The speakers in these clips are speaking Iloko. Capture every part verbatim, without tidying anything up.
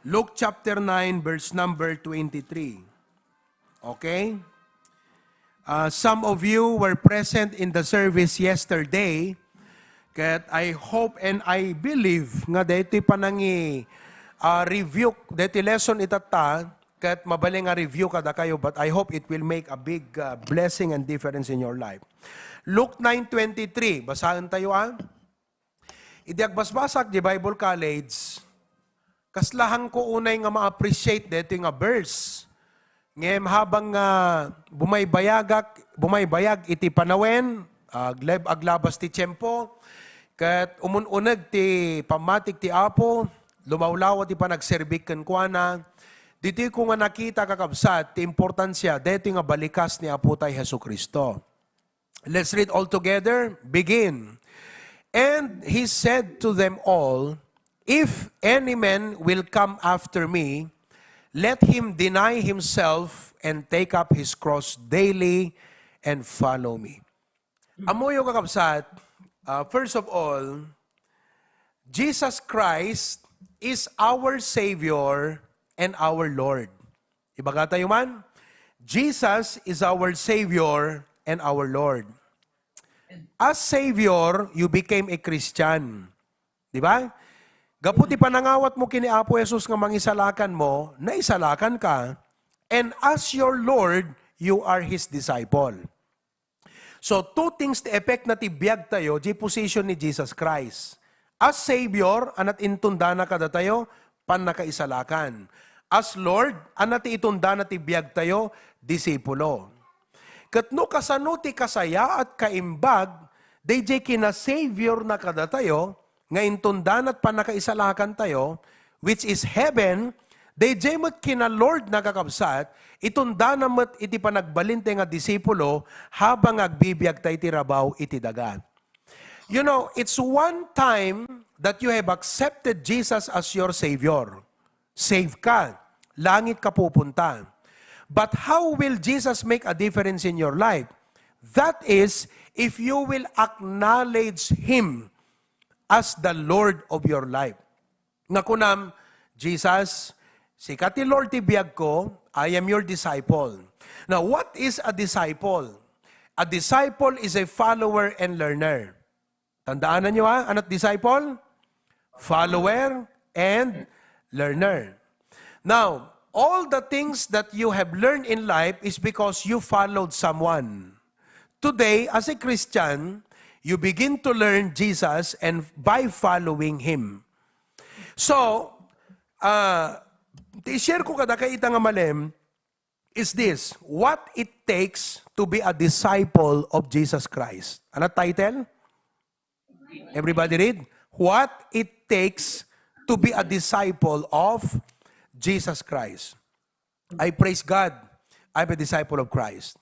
Luke chapter nine, verse number twenty-three. Okay? Uh, some of you were present in the service yesterday. Ket I hope and I believe nga daytoy panangi, uh, review, daytoy lesson itatta, ket mabalin nga review kadakayo, but I hope it will make a big, uh, blessing and difference in your life. Luke nine twenty-three, basaen tayo, ah. Idi agbasbasak di Bible College, kasla haanko unay nga ma-appreciate daytoy nga verse. Ngem habang nga bumaybayagak, bumaybayag iti panawen, aglab-, aglabas ti tiempo, ket umun-uneg ti pammatik ti Apo, lumawlawa ti panagserbik kenkuana, ditoy ko nga nakita, kakabsat, ti importansia daytoy nga balikas ni Apo tay Jesu-Cristo. Let's read all together. Begin. And he said to them all, "If any man will come after me, let him deny himself and take up his cross daily and follow me." Ammoyo, kakabsat, uh, first of all, Jesus Christ is our Savior and our Lord. Ibaga tayo man, Jesus is our Savior and our Lord. As Savior, you became a Christian. Di ba? Gapu ti panangawat mo kini Apo Jesus nga mangisalakan mo, naisalakan ka. And as your Lord, you are His disciple. So, two things ti effect na ti biag tayo, di position ni Jesus Christ. As Savior, anat intundana kadatayo, pannakaisalakan. As Lord, anat itundana ti biag tayo, disipulo. Ket no kasano ti kasayaat kaimbag, dayjay kina-Savior na kadatayo, nga intundana ti pannakaisalakan tayo, which is heaven, dayjay met kina-Lord na, kakabsat, itundana met iti panagbalin tayo nga disipulo habang agbibiag tayo iti rabaw iti daga. You know, it's one time that you have accepted Jesus as your Savior. Save ka. Langit ka pupunta. But how will Jesus make a difference in your life? That is, if you will acknowledge Him as the Lord of your life. Nga kunam, "Jesus, sika ti Lord ti biag ko, I am your disciple." Now, what is a disciple? A disciple is a follower and learner. Tandaan niyo, ha? Anat disciple? Follower and learner. Now, all the things that you have learned in life is because you followed someone. Today, as a Christian, you begin to learn Jesus and by following Him. So, uh, ti-share ko kadakayo ita nga malem is this, what it takes to be a disciple of Jesus Christ. Ano title? Everybody read. What it takes to be a disciple of Jesus Christ. I praise God, I'm a disciple of Christ.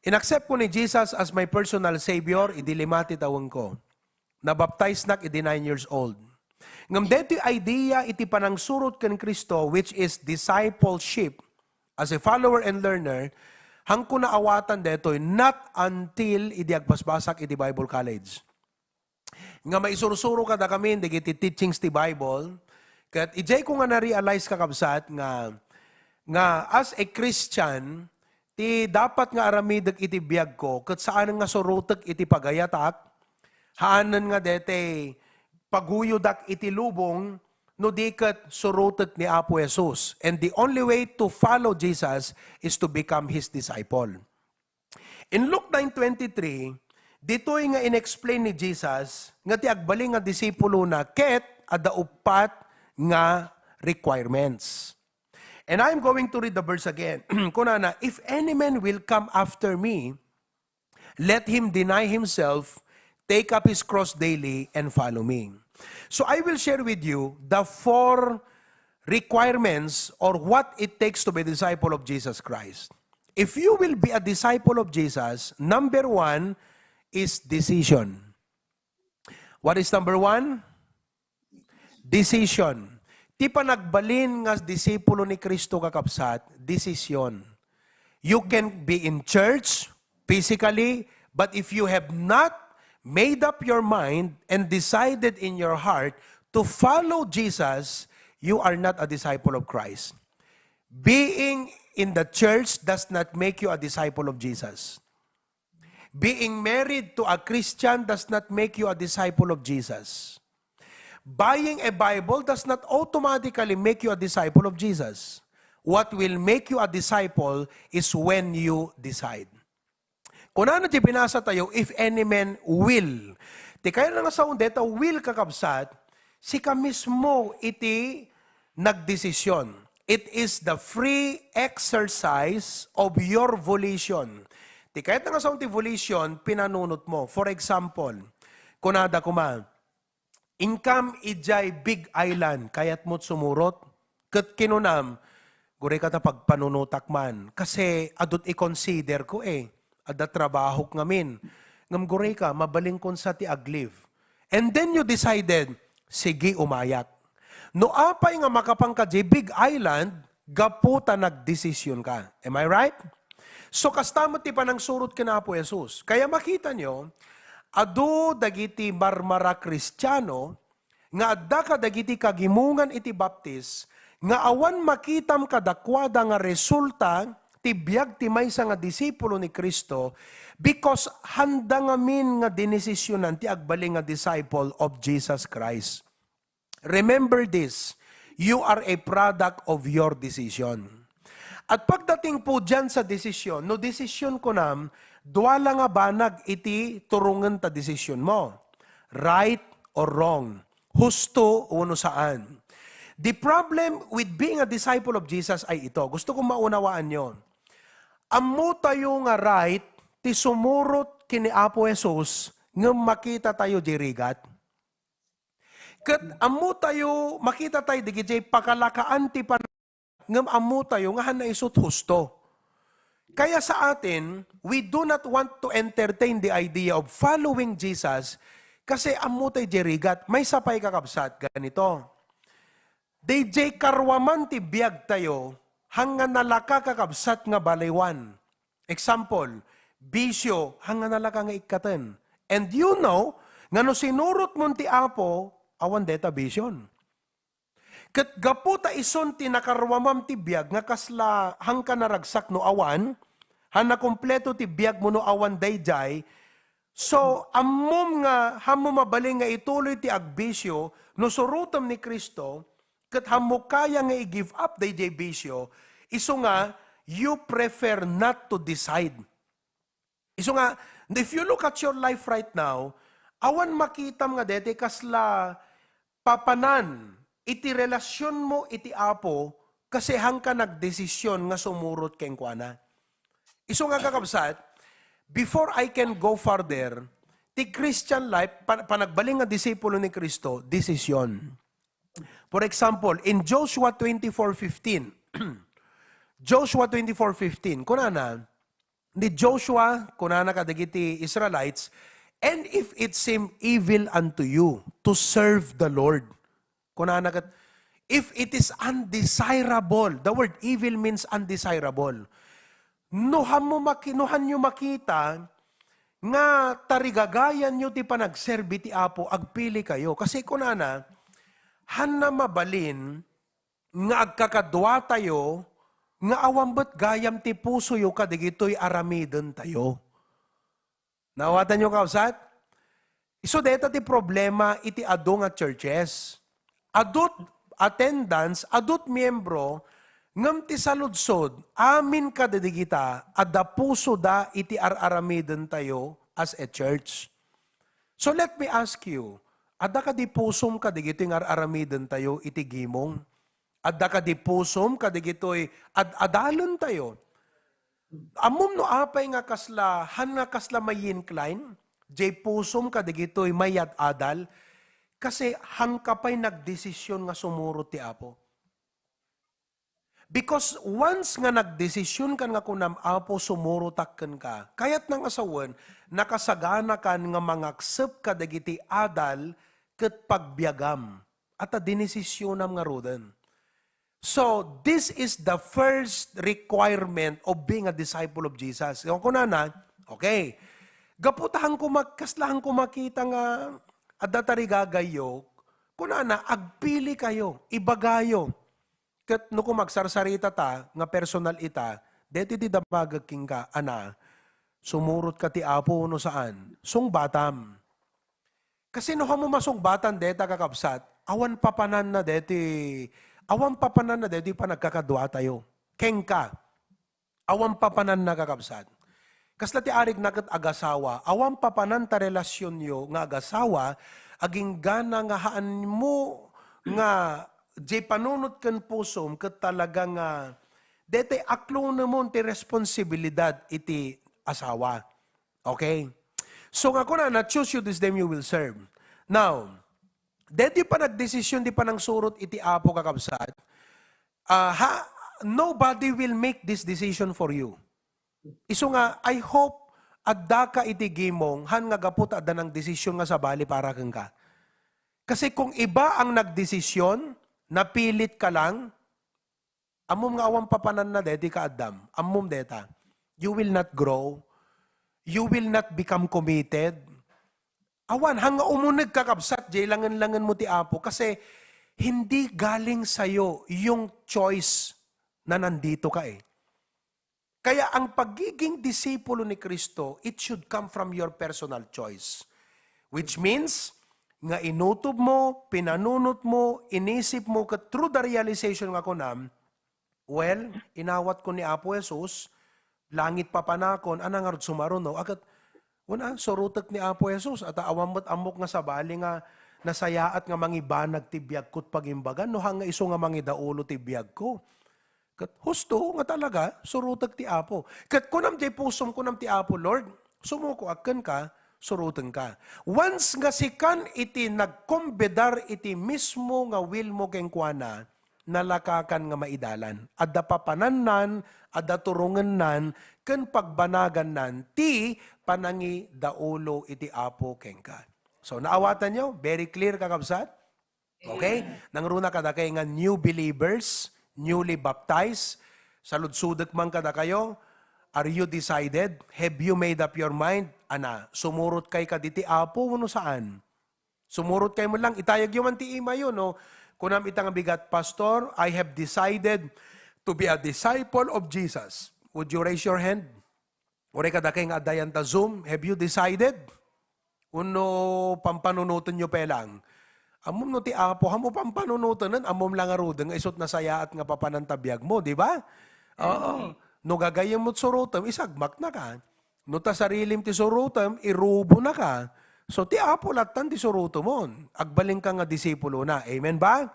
Inaccept ko ni Jesus as my personal Savior, idi lima ti tawen ko. Nabaptize nak idi nine years old. Ngem daytoy idea iti panangsurot ken Cristo, which is discipleship, as a follower and learner, haanko naawatan daytoy not until idi agbasbasak iti Bible College. Nga maisursuro kadakami dagiti teachings ti Bible, ket idiay ko nga na-realize, kakabsat, nga, nga as a Christian, ti dapat nga aramidek iti biag ko, ket saan nga surotek iti pagayatak, haanen nga daytoy paguyodak iti lubong, no di ket surotek ni Apo Jesus. And the only way to follow Jesus is to become His disciple. In Luke nine twenty-three, ditoy nga in-explain ni Jesus nga ti agbalin nga disipulona ket adda uppat nga requirements. And I'm going to read the verse again. Kunana, "If any man will come after me, let him deny himself, take up his cross daily, and follow me." So I will share with you the four requirements or what it takes to be a disciple of Jesus Christ. If you will be a disciple of Jesus, number one is decision. What is number one? Decision. Ti panagbalin nga disipulo ni Cristo, kakabsat, desisyon. You can be in church physically, but if you have not made up your mind and decided in your heart to follow Jesus, you are not a disciple of Christ. Being in the church does not make you a disciple of Jesus. Being married to a Christian does not make you a disciple of Jesus. Buying a Bible does not automatically make you a disciple of Jesus. What will make you a disciple is when you decide. Kunana ti binasa tayo, "If any man will." Ti kayat nga saon deta will, kakabsat, sika mismo iti nagdesisyon. It is the free exercise of your volition. Ti kayat nga saon ti volition, pinanunot mo. For example, kunada kuma, "Inkam idiay Big Island, kayatmo sumurot?" Ket kinunam, "Gurayka ta pagpanunotak man, kasi adut i-consider ko eh. Adda trabahok ngamin. Ngem gurayka, mabalinkon sa ti ag-leave." And then you decided, "Sige, umayak." No apay nga makapanka di Big Island, gapu ta nagdesisyon ka. Am I right? So, kasta met ti panangsurot ken Apo Jesus. Kaya makita nyo, adu dagiti marmara Kristiano nga adda kadagiti kagimongan iti baptis, nga awan makitam kadakuada nga resulta ti biag ti maysa nga disipulo ni Cristo, because handa ngamin nga dinesisyonan ti agbalin nga disciple of Jesus Christ. Remember this, you are a product of your decision. At pagdating po diyan sa desisyon, no desisyon kunam, dua la nga banag iti turongen ta desisyon mo. Right or wrong. Husto wenno saan. The problem with being a disciple of Jesus ay ito. Gusto kong maunawaan nyo. Ammo tayo nga right ti sumurot kini Apo Jesus ngem makita tayo di rigat. Ket ammo tayo, makita tayo dagiti pakalakaan ti pan-, ngem ammo tayo nga hanna isut husto. Kaya sa atin, we do not want to entertain the idea of following Jesus kasi ammo tayo di rigat. Maysa pay, kakabsat, ganito. Daydiay karuaman ti biag tayo, hangga nalaka, kakabsat, nga baliwan. Example, bisyo, hangga nalaka nga ikkaten. And you know, nga no sinurot mon ti Apo, awan deta bision. Ket gapu ta isun ti nakaruamam ti biag nga kasla hangka naragsak no awan, han nakumpleto ti biag mo no awan daydiay, so, ammom nga hammo mabalin nga ituloy ti agbisyo no surotem ni Cristo, ket hammo kaya nga i-give up daydiay bisyo, isu nga, you prefer not to decide. Isu nga, if you look at your life right now, awan makitam nga daytoy kasla papanan iti relasionmo iti Apo, kasi hangka nagdesisyon nga sumurot kenkuana. Isu nga, kakabsat, before I can go further, ti Christian life, pa-, panagbalin nga disipulo ni Cristo, desisyon. For example, in Joshua twenty-four fifteen, Joshua twenty-four fifteen, kunana, ni Joshua, kunana kadagiti Israelites, "And if it seem evil unto you to serve the Lord," kunana ket, "if it is undesirable," the word evil means undesirable. No hanmo maki-, no hanyo makita nga tarigagayanyo ti panagserbi ti Apo, agpili kayo. Kasi kunana, hanna mabalin nga agkakaduatayo nga awan met gayam ti pusoyo kadagitoy aramidentayo. Naawatanyo, kausat? Isu dayta ti problema iti adu nga churches. Adut attendance, adut miembro, ngem ti saludsod, amin kadadigita, adda pusoda iti ar-aramidentayo as a church. So let me ask you, adda kadi pusom kadagitoy nga ar-aramidentayo iti gimong? Adda kadi pusom kadagitoy ad-adalentayo? Ammom no apay nga kasla, han nga kasla ma-incline, jay pusom kadagitoy mayad-adal, kasi hangka pay nagdesisyon nga sumurot ti Apo. Because once nga nagdesisyon kan nga kunam, "Apo, sumurotak kenka," kayat nang asawen, nakasagana kan nga mangaksep kadagiti adal ket pagbiagam. Ata dinesisyonam ngaruden. So, this is the first requirement of being a disciple of Jesus. Yung kunana, okay, gapu ta hanko mak-, kasla hanko makita nga adda tarigagayyo, Kunana, agpili kayo, ibagayo. Ket no koma agsarsarita ta nga personal ita, deti ti damagek kenka, ana, sumurot ka ti Apo no saan, sungbatam. Kasi no kamo masungbatan deta, kakabsat, awan papananna deti, awan papananna deti panagkakaduatayo. Kenka, awan papananna, kakabsat. Kasla ti arigna ket agasawa, awan papanan ta relasionyo nga agasawa, aginggana nga haanmo nga diay panunot ken pusom ket talaga nga detay aklonemon ti responsibilidad iti asawa. Okay? So nga kunana, "Choose you this day whom you will serve." Now, deti panagdesisyon ti panangsurot iti Apo, kakabsat, ah, ha, nobody will make this decision for you. Isu nga, I hope, adda ka iti gimong, han nga gapu ta adda nang desisyon nga sabali para kenka. Kasi kung iba ang nagdesisyon, napilit ka lang, ammom nga awan papananna deti ka, Adam. Ammom deta. You will not grow. You will not become committed. Awan, hanga umuneg, kakabsat, jay langen-langen mo ti Apo. Kasi hindi galing sayo yung choice na nandito ka eh. Kaya ang pagiging disipulo ni Kristo, it should come from your personal choice. Which means, nga inutob mo, pinanunot mo, inisip mo, ket through the realization nga kunam, well, inawat ko ni Apo Jesus, langit papanakon, ana ngarud sumaruno, aket, una, surutek ni Apo Jesus, ata awan met ammok nga sabali nga nasayaat nga mangibanag ti biagko 't pagimbagan, no hanga isu nga mangidaulo ti biagko. Ket husto nga talaga, surutek ti Apo. Ket kunam jay pusom, kunam ti Apo, "Lord, sumukoak kenka, surutenka." Once nga sikan iti nagkombedar iti mismo nga will mo kenkuana, nalakakan nga maidalan. Adda papanannan, adda turongennan, ken pagbanagannan ti panangidaulo iti Apo kenka. So, naawatanyo? Very clear, kakabsat? Okay? Nangruna kadakay nga new believers, newly baptized, saludsodek man kadakayo, are you decided? Have you made up your mind? Ana, sumurot kay kaditi Apo wenno saan? Sumurot kay man lang, itayag yo man ti imayo, no? Kunam ita nga bigat, "Pastor, I have decided to be a disciple of Jesus." Would you raise your hand? Uray kadakay nga adda yan ta Zoom, have you decided? Wenno pampanunoten yo pay lang? Ammom no ti Apo, hamo pampanunoten, ammom lang ngaruden nga isut nasayaat nga papanan ta biag mo, di ba? Oo. No gagayyem mo't surotem, isagmaknaka. No ta sarilim ti surotem, irubonaka. So, ti Apo lattan ti surotemon. Agbalinka nga disipulona. Amen ba?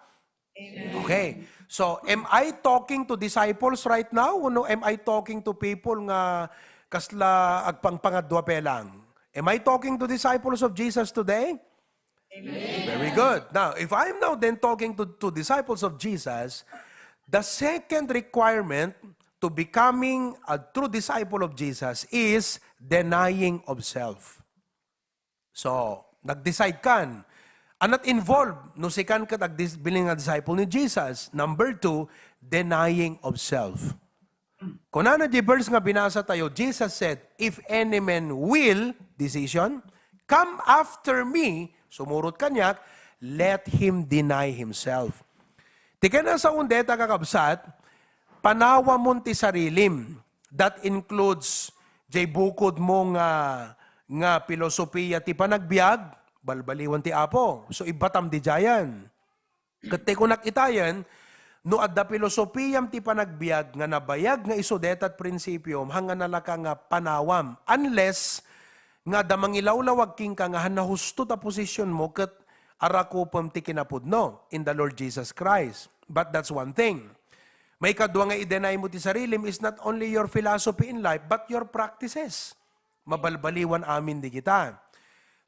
Amen. Okay. So, am I talking to disciples right now? Wenno am I talking to people nga kasla agpangpangadua pay lang? Am I talking to disciples of Jesus today? Amen. Very good. Now, if I'm now then talking to, to disciples of Jesus, the second requirement to becoming a true disciple of Jesus is denying of self. So, nag-decide kan. Anat involved, no sikan ket agdis-, bilin nga disciple ni Jesus. Number two, denying of self. Kunana di verse nga binasa tayo, Jesus said, "If any man will," decision, "come after me," sumurot kaniak, "let him deny himself." Ti kanasaon deta, kakabsat, panawamon ti sarilim. That includes jay bukod mo nga, nga filosofia ti panagbiag, balbaliwan ti Apo. So, ibbatam di jayan. Ket ti kunak itayen, no adda filosofiam ti panagbiag nga nabayag nga isu deta ti prinsipiom, hanga nalaka nga panawam. Unless nga adda mangilawlawag kenka nga han nahusto ta position mo ket arakupem ti kinapudno in the Lord Jesus Christ. But that's one thing. Maikadua nga i-deny mo ti sarilim is not only your philosophy in life, but your practices. Mabalbaliwan amin di kita.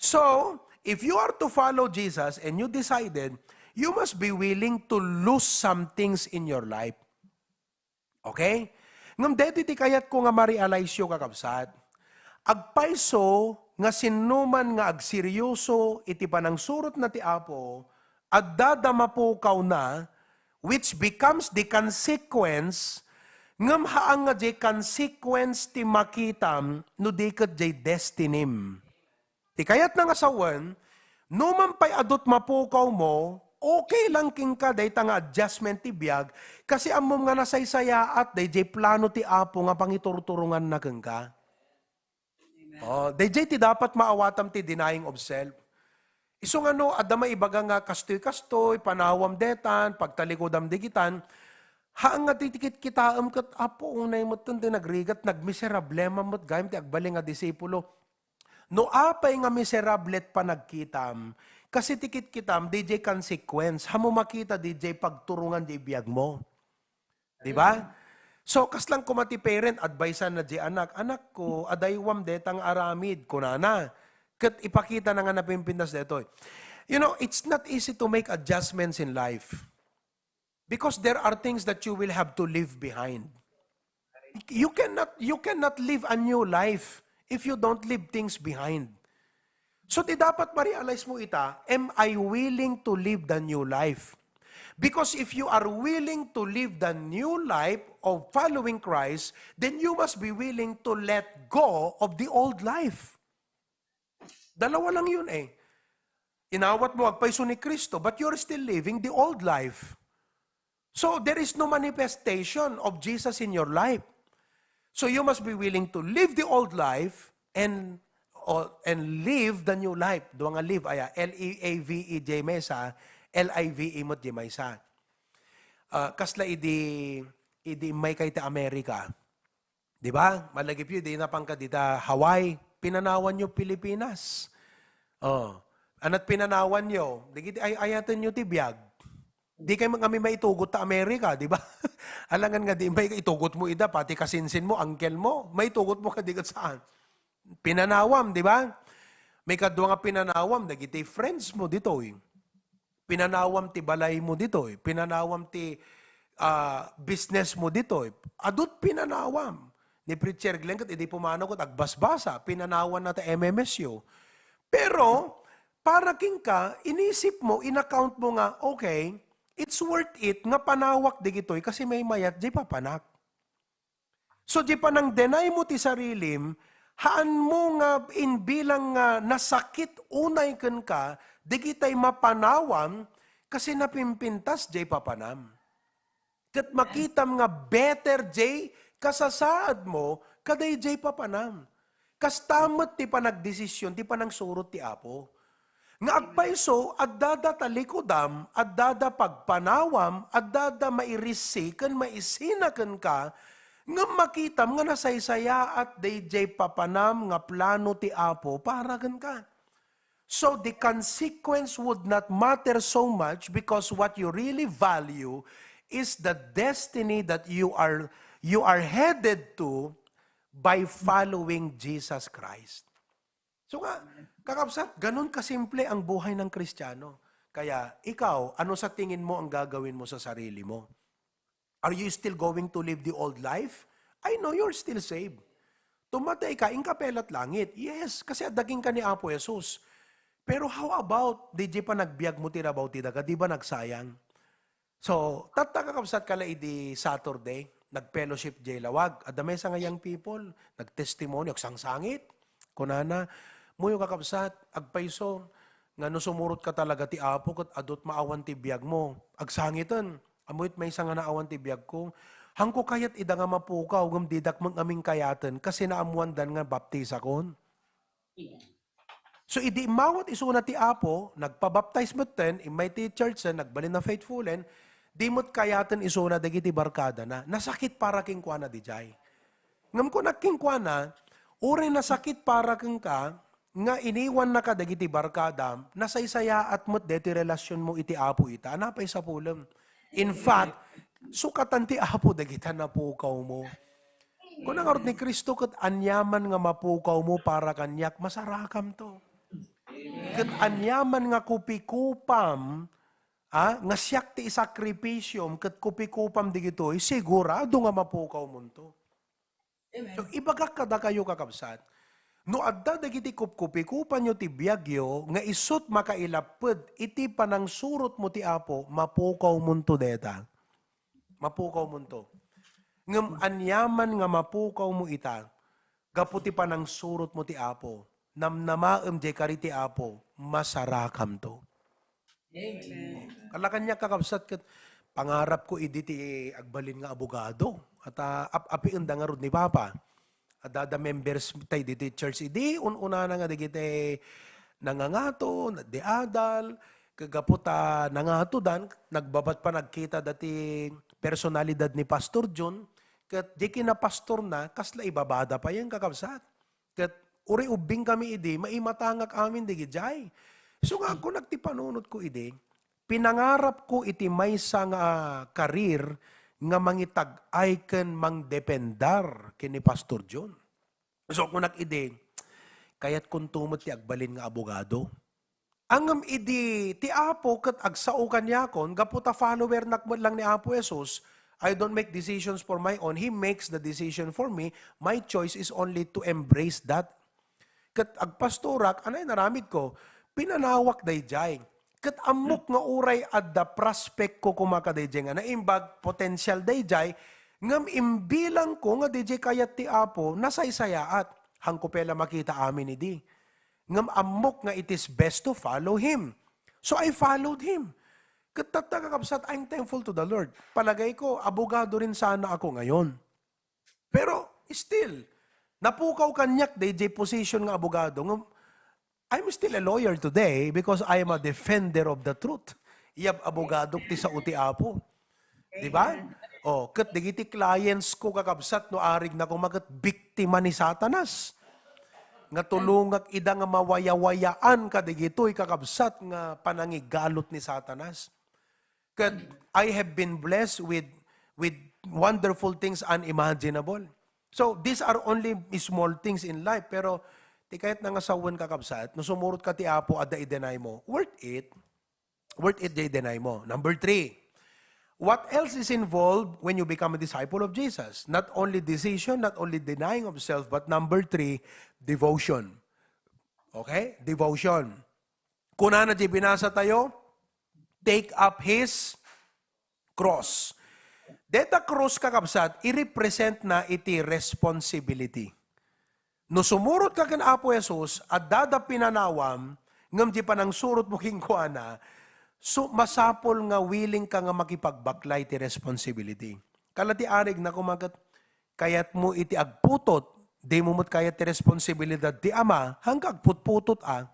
So, if you are to follow Jesus and you decided, you must be willing to lose some things in your life. Okay? Ngem daytoy ti kayatko nga ma-realize yo, kakabsat. Agpayso nga sinnoman nga agseryoso iti panangsurotna ti Apo, adda da mapukawna, which becomes the consequence, ngem haan nga jay consequence ti makitam no di ket jay destinim. Ti kayatna nga sawen, numan pay adut mapukaw mo, Okay lang kenka dayta nga adjustment ti biag, kasi ammom nga nasaysayaat dayjay plano ti Apo nga pangiturturonganna kenka. Oh, dayjay ti dapat maawatam ti denying of self. Isu nga no, adda maibaga nga kastoy-kastoy, panawam detan, pagtalikudam digitan, haan nga ti kitkitaem ket, Apo, unay met ti nagrigat, nagmiserablema met gayam ti agbalin nga disipulo. No apay nga miserable ti panagkitam, kasi ti kitkitam, dayjay consequence, haan mo makita dayjay pagturongan jay biag mo. Di ba? So, kaslang kuma ti parent, advisean na di anak, "Anak ko, adaywam detang aramid," kunana. Ket ipakita na nga napimpintas detoy. You know, it's not easy to make adjustments in life. Because there are things that you will have to leave behind. You cannot, you cannot live a new life if you don't leave things behind. So, ti dapat ma-realize mo ita, am I willing to live the new life? Because if you are willing to live the new life of following Christ, then you must be willing to let go of the old life. Dalawa lang yun eh. Inawat mo, agpayso ni Kristo, but you're still living the old life. So, there is no manifestation of Jesus in your life. So, you must be willing to leave the old life and, o, and live the new life. Dua nga live, aya, L E A V E jay maysa, L I V E met jay maysa. Ah, kasla idi, idi immay ka iti Amerika. Di ba? Malagipyo, idi napanka dita Hawaii, pinanawanyo Pilipinas. Oh. Anat pinanawanyo, dagiti ay-ayatenyo ti biag. Di kay amin maitugot ta Amerika, di ba? Alangan nga di may itugot mo ida, pati kasinsin mo, uncle mo, maitugot mo kadi ket saan. Pinanawam, di ba? May kadua nga pinanawam, dagiti friends mo ditoy. Pinanawam ti balay mo ditoy, pinanawam ti, ah, business mo ditoy. Adut pinanawam. Ni Preacher Glenn ket idi pumanaw ket agbasbasa, pinanawan na ta M M S U. Pero, para kenka, inisip mo, in-account mo nga, "Okay, it's worth it nga panawak digitoy kasi may mayat jay papanak." So, di panang-deny mo ti sarilim, haan mo nga imbilang nga nasakit unay kenka, digitay mapanawam, kasi napimpintas jay papanam. Ket makitam nga better jay kasasaad mo, kadayjay papanam. Kasta met ti panagdesisyon, ti panangsurot ti Apo. Nga agpayso, addada talikudam, addada pagpanawam, addada mairisi ken maisina kenka, ngem makitam nga nasaysayaat dayjay papanam nga plano ti Apo para kenka. So the consequence would not matter so much because what you really value is the destiny that you are, you are headed to by following Jesus Christ. So nga, kakabsat, ganun kasimple ang buhay ng Kristiyano. Kaya ikaw, ano sa tingin mo ang gagawin mo sa sarili mo? Are you still going to live the old life? I know you're still saved. Tumatay ka, inka pelat langit. Yes, kasi adda kenka ni Apo Jesus. Pero how about, di di pa nagbiag mo ti rabaw ti daga, di ba nagsayang? So, tatta kakabsat kala idi Saturday, nag-fellowship jay lawag. Adda maysa nga young people, nag-testimony, agsangsangit. Kunana, "Muyo kakabsat, agpayso, nga no sumurot ka talaga ti Apo, ket adut maawan ti biag mo." Agsangiten, "Ammo it maysa nga naawan ti biag ko. Hanko kayat ida nga mapukaw, ngem didak met ngamin kayaten, kasi naammoandan nga baptisakon." So, idi immawat isuna ti Apo, nagpabaptize metten, immay ti church, nagbalin a faithfulen, di met kayaten isuna dagiti barkadana. Nasakit para kenkuana dijay. Ngem kunak kenkuana, uray nasakit para kenka, nga iniwannaka dagiti barkadam, nasaysayaat met deti relasionmo iti Apo ita. Ania pay sapulem? In fact, sukatan ti Apo dagita napukawmo. Kuna ngarud ni Cristo, "Ket aniaman nga mapukawmo para kaniak, masarakamto. Ket aniaman nga kupikupam, a, nga siak ti isakripisiom ket kupikupam digitoy, sigurado nga mapukawmonto." So, ibagak kadakayo, kakabsat, no adda dagiti kupkupikupanyo ti biagyo nga isut' makailapped iti panangsurotmo ti Apo, mapukawmonto deta. Mapukawmonto. Ngem aniaman nga mapukawmo ita, gapu ti panangsurotmo ti Apo, namnamaem jay kari ti Apo, masarakamto. Amen. Kala kaniak, kakabsat, ket pangarap ko idi ti agbalin nga abogado. At, ah, ap-, apienda ngarud ni Papa. Adda, adda members tay ditoy church idi, un-unana nga dagiti nangangato, di adal, kagapu ta nangatodan, nagbabat pa nagkita dati personalidad ni Pastor John, ket di kinapastorna, kasla ibabada payen, kakabsat. Ket uray ubbing kami idi, maimatangak amin digidiay. So nga, ako nagti panunot ko idi, pinangarap ko iti maysa nga career nga mangitag-ay ken mangdependar ken ni Pastor John. So, kunak idi, kayat konto met ti agbalin nga abogado. Ngem idi ti Apo ket agsao kaniakon, gapu ta follower nak met lang ni Apo Jesus, I don't make decisions for my own. He makes the decision for me. My choice is only to embrace that. Ket agpastorak, anay naramid ko, pinanawak daydiay. Ket ammok nga uray adda prospect ko koma kadaydiay nga naimbag, potential daydiay, ngem imbilang ko nga daydiay kayat ti Apo, nasaysayaat. Hanko pay la makita amin idi. Ngem ammok nga it is best to follow Him. So I followed Him. Ket tatta, kakabsat, I'm thankful to the Lord. Palagay ko, abogado rin sana ako ngayon. Pero still, napukaw kaniak daydiay position nga abogado. Ngem, I'm still a lawyer today because I am a defender of the truth. Iyab abogadok ti sao ti Apo. Di ba? Oh, ket dagiti clients ko, kakabsat, no arigna koma ket biktima ni Satanas. Nga tulongak ida nga mawayawayaan kadagitoy, kakabsat, nga panangigalut ni Satanas. Ket I have been blessed with, with wonderful things unimaginable. So, these are only small things in life, pero ti kayatna nga sawen, kakabsat, no sumurot ka ti Apo, adda i-deny mo. Worth it. Worth it, di i-deny mo. Number three, what else is involved when you become a disciple of Jesus? Not only decision, not only denying of self, but number three, devotion. Okay? Devotion. Kunana di binasa tayo, "Take up his cross." Deta cross, kakabsat, i-represent na iti responsibility. No sumurot ka ken Apo Jesus, adda da pinanawam, ngem di panangsurot mo kenkuana, so, masapul nga willing ka nga makipagbaklay ti responsibility. Kala ti arigna koma ket kayat mo iti agputot, di mo met kayat ti responsibilidad ti ama, hangka agputputot a.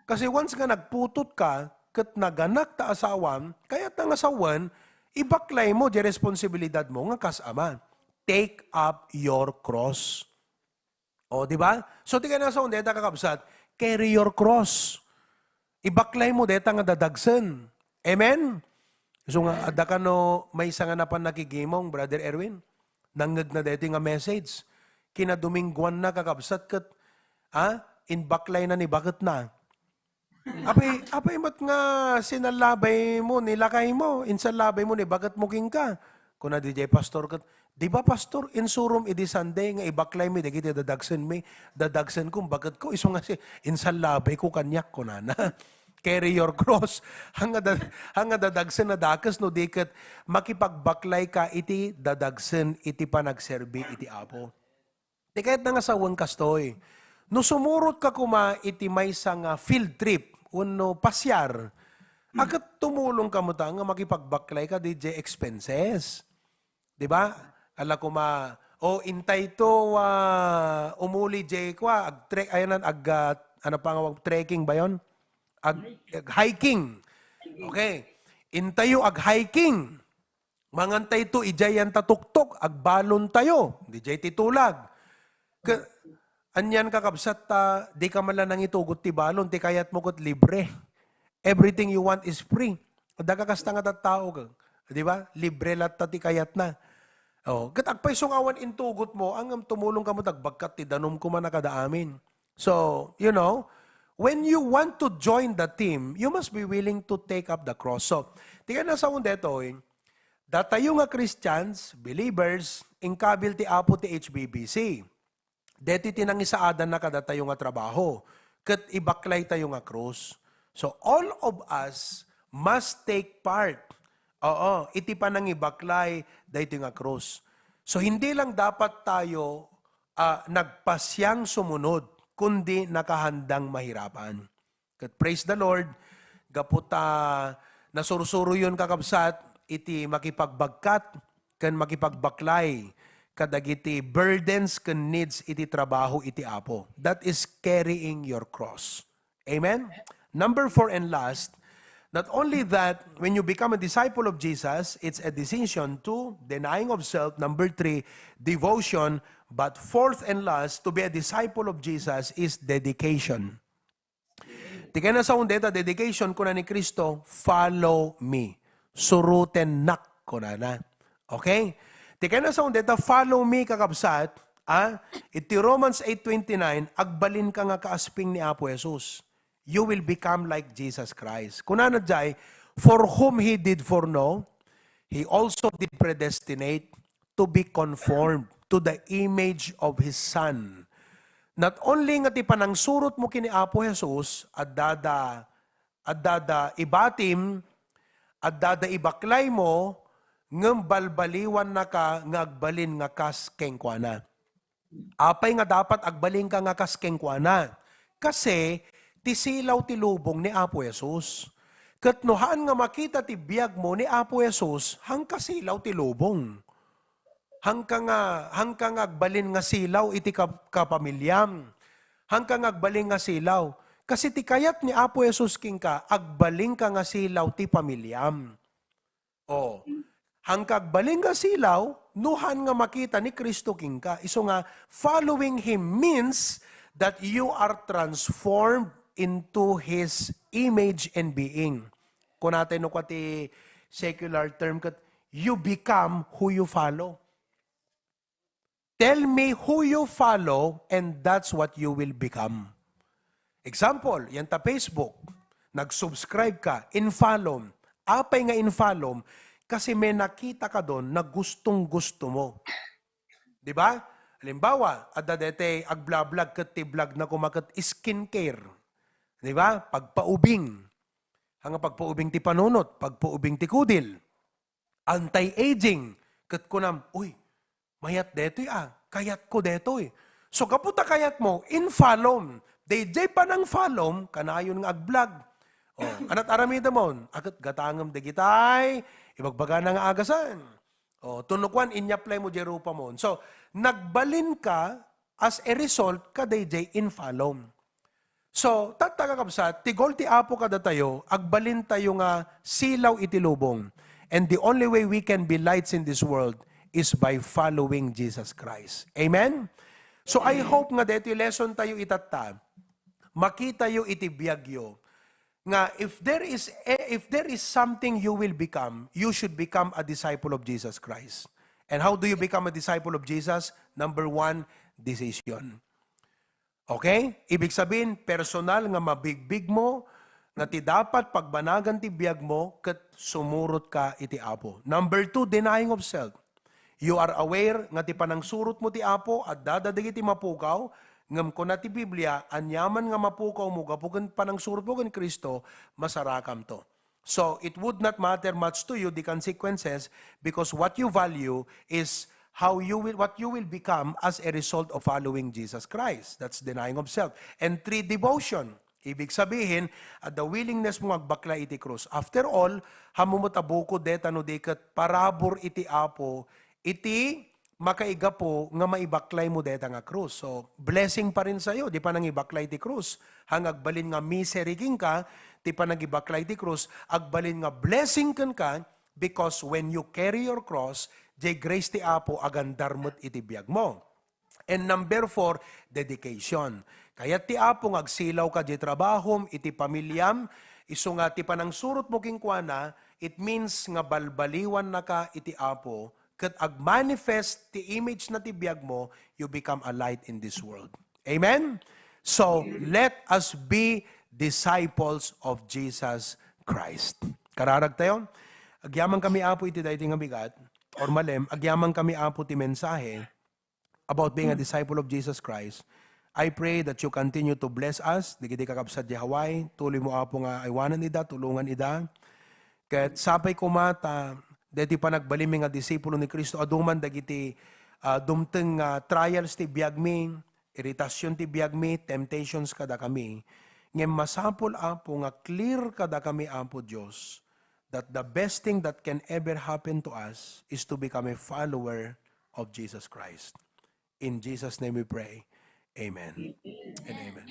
Kasi once nga nagputot ka, ket naganak ta asawam, kayatna nga sawen, ibaklay mo di responsibilidad mo nga kas ama. Take up your cross. O, di ba? So, ti kayatna nga sawen, deta, kakabsat, carry your cross. Ibaklay mo deta nga dadagsen. Amen? So nga, adda kano maysa nga napan nakigimong, Brother Erwin? Nangngegna daytoy nga message. Kinadomingguanna, kakabsat, ket, ah, inbaklay na ni baketna. Apay, apay met nga sinallabay mo ni lakay mo, insallabay mo ni baket mo kenka. Kuna diay pastor ket, "Di ba, pastor, insurom idi Sunday nga ibaklay mi dagiti dadagsen mi, dadagsen ko, baket ko, isu nga si, insallabay ko kaniak," kunana. Carry your cross. Hanga da-, hanga dadagsen a dakes no di ket makipagbaklay ka iti dadagsen iti panagserbi iti Apo. Ti kayatna nga sawen kastoy, no sumurot ka koma iti maysa nga field trip wenno pasiar, a ket tumulong ka met nga makipagbaklay ka diay expenses. Di ba? Ala koma, "O, intayto, ah, umuli diay kua, ag-trek-, ayanan, ag, ah, ano pa nga, trekking ba yon? Ag, ag hiking." Okay. "Intayo ag hiking. Mangantayto idiay yan ta tuktok, agbalontayo, diay ti tulag." Ke-, anian, kakabsat, ta, di ka man la nangitugot ti balon, ti kayat mo ket libre. Everything you want is free. Adda ka kasta nga tattao, ka-, di ba? Libre latta ti kayatna. Oh, ket agpayso nga awan intugot mo, ngem tumulong ka met agbagkat ti danum koma na kada amin. So, you know, when you want to join the team, you must be willing to take up the cross. So, ti kayatna nga sawen detoy, datayo nga Christians, believers, inkabil ti Apo ti H B B C. Deti ti nangisaadanna kadatayo nga trabaho, ket ibaklaytayo nga krus. So, all of us must take part, oo, iti panangibaklay daytoy nga krus. So, hindi lang dapat tayo, ah, nagpasiang sumunod, kundi nakahandang mahirapan. Ket praise the Lord, Gapu ta nasursuroyon, kakabsat, iti makipagbagkat ken makipagbaklay kadagiti burdens ken needs iti trabaho iti Apo. That is carrying your cross. Amen? Number four and last, not only that, when you become a disciple of Jesus, it's a decision to denying of self. Number three, devotion. But fourth and last, to be a disciple of Jesus is dedication. Ti kayatna sawen dayta dedication, kuna ni Cristo, "Follow me." Surotennak, kunana. Okay? Ti kayatna sawen dayta, "Follow me," kakabsat, ah, iti Romans eight twenty-nine, agbalinka nga kaasping ni Apo Jesus. You will become like Jesus Christ. Kunana jay, "For whom he did foreknow, he also did predestinate to be conformed to the image of his Son." Not only nga ti panangsurotmo ken ni Apo Jesus, addada, addada ibatim, addada ibaklaymo, ngem balbaliwannaka nga agbalin nga kas kenkuana. Apay nga dapat agbalinka nga kas kenkuana? Kasi ti silaw ti lubong ni Apo Jesus. Ket no haan nga makita ti biagmo ni Apo Jesus, haanka silaw ti lubong. Haanka nga, haanka nga agbalin nga silaw iti ka-, kapamiliam. Haanka nga agbalin nga silaw. Kasi ti kayat ni Apo Jesus kenka, agbalinka nga silaw ti pamiliam. Oh, haanka agbalin nga silaw, no haan nga makita ni Cristo kenka. Isu nga, following Him means that you are transformed into His image and being. Kunatay no kua ti secular term ket, you become who you follow. Tell me who you follow and that's what you will become. Example, yanta Facebook, nag-subscribe ka, in-follow. Apay nga in-follow? Kasi may nakita ka doon na gustong-gusto mo. Di ba? Halimbawa, adda daytay agblablag ket ti blog na koma ket skincare. Di ba? Pagpaubing. Haan nga pagpaubing ti panunot, pagpaubing ti kudil. Anti-aging. Ket kunam, "Uy, mayat daytoy a, kayatko daytoy." So, gapu ta kayatmo, in-follow. Dayjay panang-follow, kanayon nga agblog. Oh, anat aramidem mon? Aket gatangem dagitay ibagbagana nga agasan. Oh, tunukuan, inyaplaymo jay rupamon. So, nagbalinka as a result kadayjay in-follow. So, tatta, kakabsat, ti goal ti Apo kadatayo, agbalintayo nga silaw iti lubong. And the only way we can be lights in this world is by following Jesus Christ. Amen? So, I hope nga daytoy lesson tayo itatta, makitayo iti biagyo nga if there is a, if there is something you will become, you should become a disciple of Jesus Christ. And how do you become a disciple of Jesus? Number one, decision. Okay? Ibig sabihin, personal nga mabigbigmo nga ti dapat pagbanagan ti biagmo ket sumurot ka iti Apo. Number two, denying of self. You are aware nga ti panangsurotmo ti Apo, adda dagiti mapukaw, ngem kuna ti Biblia, aniaman nga mapukawmo gapu ken panangsurotmo ken Cristo, masarakamto. So, it would not matter much to you the consequences because what you value is how you will, what you will become as a result of following Jesus Christ. That's denying of self. And three, devotion. Ibig sabihin, adda willingness mo nga agbaklay iti krus. After all, haanmo met a bukod dayta no di ket parabur iti Apo, iti makaigapu nga maibaklaymo dayta nga krus. So, blessing pa rin sa'yo, di panangibaklay ti krus. Haan nga agbalin nga misery kenka, ti panangibaklay ti krus, agbalin nga blessing kenka, because when you carry your cross, jay grace ti Apo agandar met iti biagmo. And number four, dedication. Kayat ti Apo nga agsilaw ka jay trabahom, iti pamiliam, isu nga ti panangsurotmo kenkuana, it means nga balbaliwannaka iti Apo, ket agmanifest ti image na ti biagmo, you become a light in this world. Amen? So, let us be disciples of Jesus Christ. Kararag tayo? Agyaman kami, Apo, iti daytoy nga bigat, or malem, agyaman kami, Apo, ti mensahe about being a disciple of Jesus Christ. I pray that you continue to bless us, dagiti kakabsat di Hawaii, tuloy mo, Apo, nga aywanan ida, tulongan ida. Ket sapay koma ta daytoy panagbalinmi nga disipulo ni Cristo, adu man dagiti, ah, dumteng nga trials ti biagmi, iritasion ti biagmi, temptations kadakami. Ngem masapul, Apo, nga clear kadakami, Apo Dios, that the best thing that can ever happen to us is to become a follower of Jesus Christ. In Jesus' name we pray. Amen and amen.